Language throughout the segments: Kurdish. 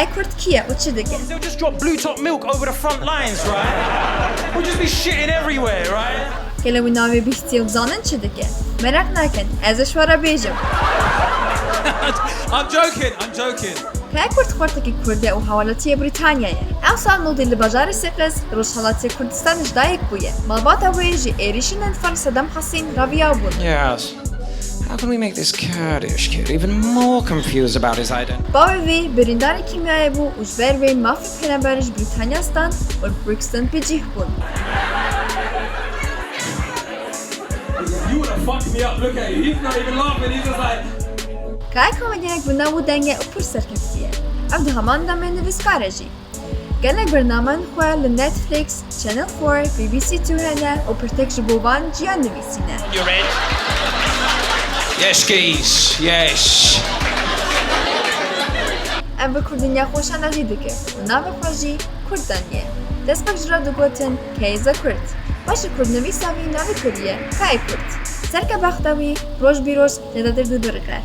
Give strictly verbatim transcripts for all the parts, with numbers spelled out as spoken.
Kay Kurt kî ye û çi dike? They'll just drop blue top milk over the front lines, right? We'll just be shitting everywhere, right? Gelê wî navê bihîstiye û dizanin çi dike? Meraq nakin, ez ê ji we re bêjim. I'm joking, I'm joking. Kay Kurt xortekî Kurd e û hewalatiyê Brîtanyayê ye. Ew sal nûdî li bajarê Sêqiz, Rojhelatê Kurdistan, ji dayik bûye. Malbata wê ji êrîşên Enfer Sedam Hesîn reviya bûn. Yes. How can we make this Kurdish kid even more confused about his identity? Bavê wî birîndarê kîmyayê bû û ji ber wê mafê pêneberiş Brîtanya stand û li Brixton bicîh bûn. You wanna fuck me up? Look at you. He's not even laughing. He's just like. Kay komedyenek bi nav û dengê û pir serkeftî ye. Ew di heman demê nivîskar e jî. Gelek bernamen xwe li Netflix, Channel four, B B C two hene û pirtek ji bo van ciyan nivîsîne. You're red. Yes, geez. Yes. Ev bi kurdî nexweşa nexî dike û navê xwe jî Kurt daniye. Destpêk ji re digotin Keyza Kurt. Paşê kurdnivîsa wî navê kiriye Kay Kurt. Serkebexta wî roj bî roj Lê de dir dû diriqe.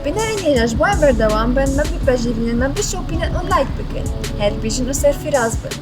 Bînerên hêja ji bo em berdewam bin, me bipejirînin, me bişopînin û like bikin. Her bijin û serfiraz bin.